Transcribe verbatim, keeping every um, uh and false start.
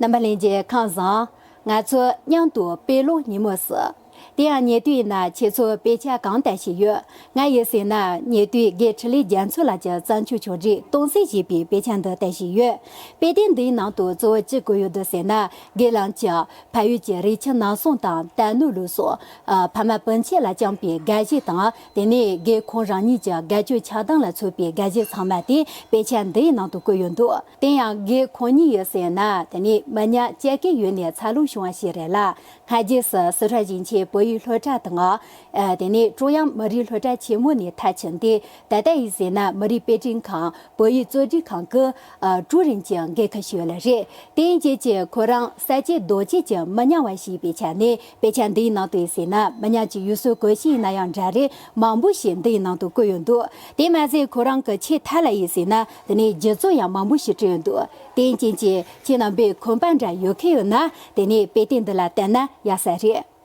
རྣམ་པ་ལྷན་རྒྱས་ཁམས་བཟང་། ང་ཚོ་མཉམ་དུ་དཔེ་ཀློག་ཉིན་མོ་ཟིག་དེ་ཡང་ཉེ་དུས་ཡིན་ན་ཁྱེད་ཚོ་དཔེ་ཆ་གང་ལྟ་ཞིག་ཡོད། ང་ཡིན་ཟེར་ན་ཉེ་དུས་དགེ་འཕྲིན་ལས་རྒྱ་མཚོ་ལགས་ཀྱི་བརྩམས་ཆོས་ཕྱོགས་སྒྲིག་སྟོང་གསལ་ཞེས་པའི་དཔེ་ཆ་འདི་ལྟ་ཞིག་ཡོད། དཔེ་དེབ་འདིའི་ནང་དུ་གཙོ་བོ་ཅི་བཀོད་ཡོད་འདུག་ཟེར་ན། དགེ་ལགས་ཀྱིས་ཕ་ཡུལ་གྱི་རིག་ཁྱིམ་ནང་སོང་དང་དལ་ནོར་ལུག་སོགས། ཨ། ཕ་མ་སྤུན་མཆེད་ལ་བཅངས་པའི་དགའ་སྐྱིད་དང་། དེ་ནས་དགེ་ཁོང་རང་ཉིད་ཀྱི་དགའ་སྐྱོ་ཆགས་སྡང་ལ་མཚོན་པའི་དགའ་སྐྱིད་ཚང་མ་དེ་དཔེ་ཆ་འདིའི་ནང་དུ་བཀོད་ཡོད་འདུག་དེ་ཡང་དགེ་ཁོང་ཉིད་ཡོད་ཟེར་ན། དེ་ནས་མི་ཉག་ལྕགས་ཀའི་ཡུལ་ནས་འཚར་ལོངས་བྱུང་བ་ཞིག་རེད་ལ། སྔ་རྗེས་སུ་སི་ཁྲོན་ཞིང་ཆེན་བོད་ཡིག་སློབ་གྲྭ་དང་། ཨ། དེ་ནས་ཀྲུང་དབྱང་མི་རིགས་སློབ་གྲྭ་ཆེན་མོ་ནས་མཐར་ཕྱིན་ཏེ། ད་ལྟ་ཡིན་ཟེར་ན་མི་རིགས་དཔེ་སྐྲུན་ཁང་བོད་ཡིག་གཙོ་སྒྲིག་ཁང་གི། ཨ། ཀྲུའུ་རིན་གྱི་འགན་ཁུར་ཞུས་ཡོད་ལ་རེད། དེ་ཡིན་རྗེས་ཀྱི་ཁོ་རང་ས་སྐྱེས་རྡོ་སྐྱེས་ཀྱི་མི་ཉག་པ་ཞིག་ཡིན་པའི་ཆ་ནས། དཔེ་ཆ་འདིའི་ནང་དུ་ཡིན་ཟེར་ན་མི་ཉག་གི་ཡུལ་སྲོལ་གོམས་གཤིས་ཡིན་ན་ཡང་འདྲ་རེད། མང་པོ་ཞིག་འདིའི་ནང་དུ་བཀོད་ཡོད་འདུག་དེ་མ་ཟད་ཁོ་རང་གི་ཆེས་མཐའ་ལ་ཡིན་ཟེར་ན། དེ་ནས་རྒྱུ་ཚོགས་ཡང་མང་པོ་ཞིག་བྲིས་ཡོད་འདུག་དེ་ཡིན་རྐྱེན་གྱིས་ཁྱེད་རྣམ་པས་ཁོམ་པ་འདྲ་ཡོད་མཁན་ཡོད་ན། དེ་ནས་དཔེ་དེབ་འདི་ལ་བལྟས་ན་ཡག་ས་རེད།